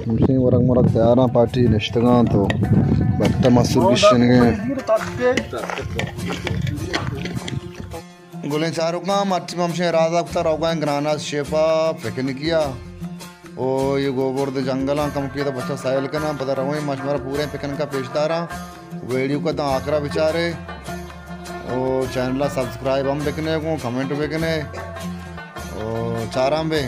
ہمشیں ورگ مرگ تیاراں، پارٹی نشتگاں تو بٹہ مسور گشنگیں۔ گلیں چاروکاں، مرچی ما ہمشیں ارادہ کتا روگائیں گراناز شیپا پکنکیا۔ او یہ گوبرد جنگلاں کمکے دا بچا سیل کناں، پدا رویں ما شمارا پوریں پکنکا پیش داراں۔ ویڈیو کا داں آخرا بچارے۔ او چینل سبسکرائب ہم بکنے گوں، کمنٹ بکنے۔ او چاراں بے۔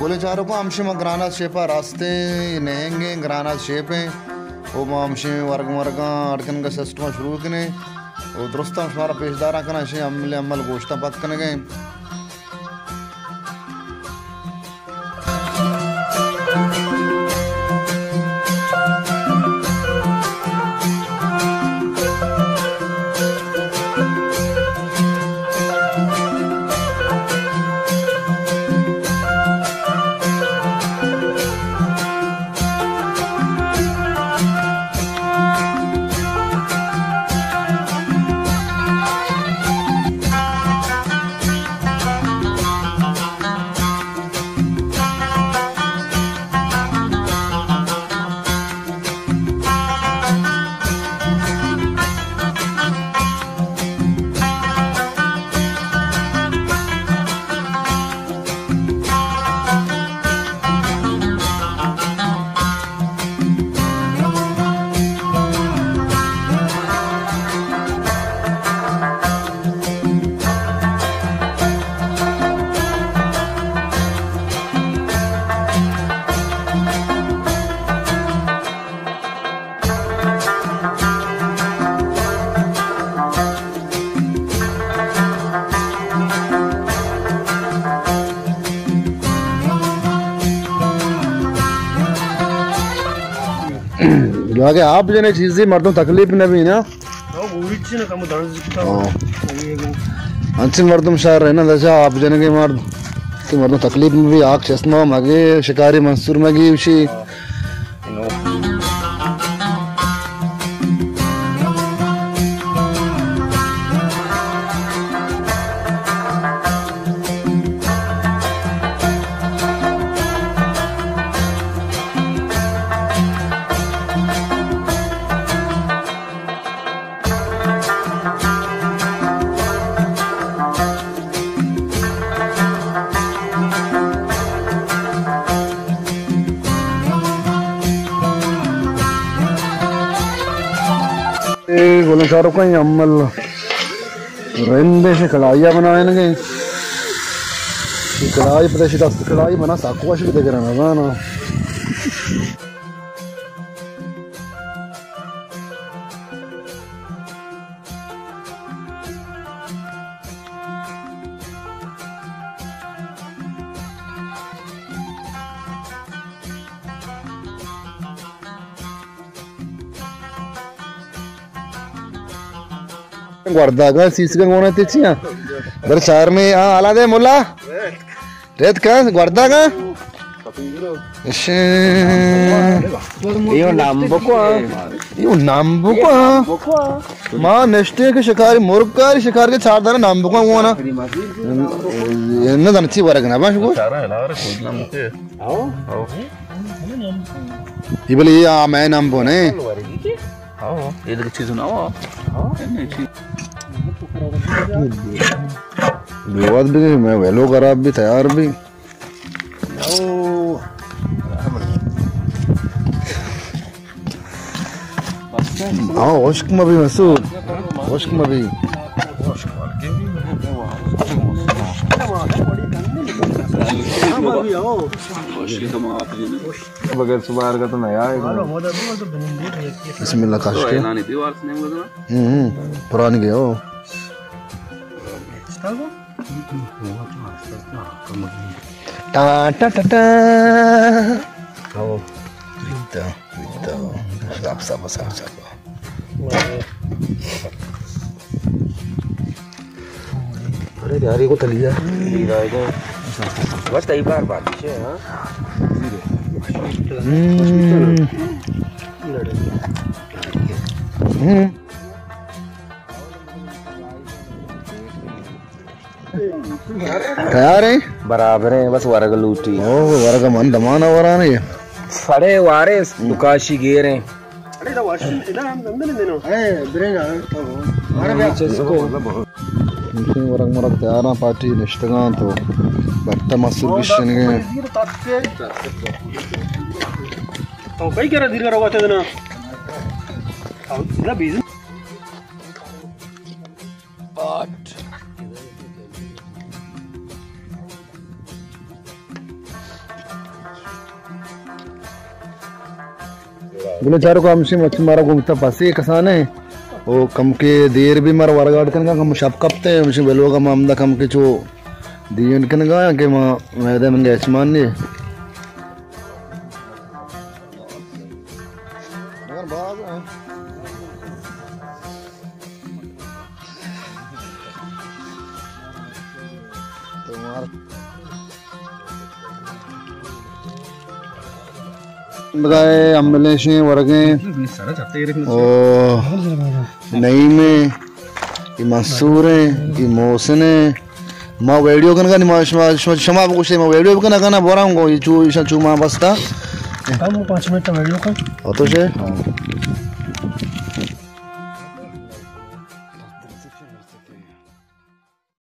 گلیں چاروکاں، ہمشی ما گراناز شیپا راستیں نہنگیں گراناز شیپیں۔ او ما ہمشی ورگ مرگاں اڈ کنگا سسٹم شروع کنے۔ او درستاں شمارا پیش داراں کناں، اشی عمل عمل گوشتاں پت کنگیں۔ اگہ آپ جنے چیزی مردم تکلیف نہ بی نا۔ ہاں۔ انچیں مردم شہر رہنا دچا آپ جنگے مرد۔ کہ مردم تکلیف نہ بی، آک چشمہ مگے، شکاری منصور مگی، اشی۔ اے گلیں چاروکاں، اے عمل رند ایں، کڑاہیا بنائینگیں۔ اے کڑاہی پدا اے دست کڑاہی بنا ساکو اش بھی دگرا نہ زانا۔ گورداگا سیسگا گونا تے چیاں؟ در چارنے، ہاں، حالا دے ملا۔ ریت کن، گورداگا؟ اشے۔ ایو نمبکو۔ ایو نمبکو۔ ما نشتے کہ شکاری، مرگ کاری، شکار کے چار دانا نمبکو گونا۔ نہ زاناں چی ورگ نہ باش گوش۔ یہ بلے یہ آ میں نمبو نے۔ ہاں، یہ دیگہ چیز نہ ہوا۔ ہاں، نہیں چیز۔ بیواد بھی، میں ویلو خراب بھی، تیار بھی۔ ہاں، ہشک مہ بی مسعود، ہشک مہ بی۔ بغیر سبار کا تو نہیں آئے گا۔ بسم اللہ کاشکے۔ ہوں، ہوں، پرانی گئے ہو۔ ٹا، ٹا، ٹا، ٹا۔ او۔ پیتا، پیتا۔ صاف، صاف، صاف، صاف۔ ارے یار، یہ کو تلیا۔ بس تئی بار بار پیچھے، ہاں۔ ہوں۔ ہوں۔ تیار ہیں؟ برابر ہیں، بس ورگ لوٹی۔ او، ورگ من دمان ورانے۔ سڑے وارے دکاشی گیر ہیں۔ چسکو۔ ورگ مرگ تیار ہیں، پارٹی نشتگاں تو بٹہ مسور گشنگے۔ تو کئی کرا دیر کرا وقت دینا؟ بلے چاروکاں، ہمشی مچ مارا گومتا پسی کسانے۔ او کم کے دیر بھی مارا ورگاڑ کنگا، کم شپ کپتے، ہمشی بلوگا ما ہمدا کم کے چو دیون کنگا کہ ما میدے من گیچ مان نہیں۔ مگر باز ہیں۔ بگائے ہم ملیشیں ورگیں او نعیم ہیں، یہ منصور ہیں، یہ محسن ہیں۔ ما ویڈیو کنگا نی، ما شما، شما، شما بگوشے ما ویڈیو بکنگا نا، بورا ہوں گو، یہ چو، ایشان چو ما بستا۔ کم پانچ منٹ ویڈیو کن۔ او تو شے؟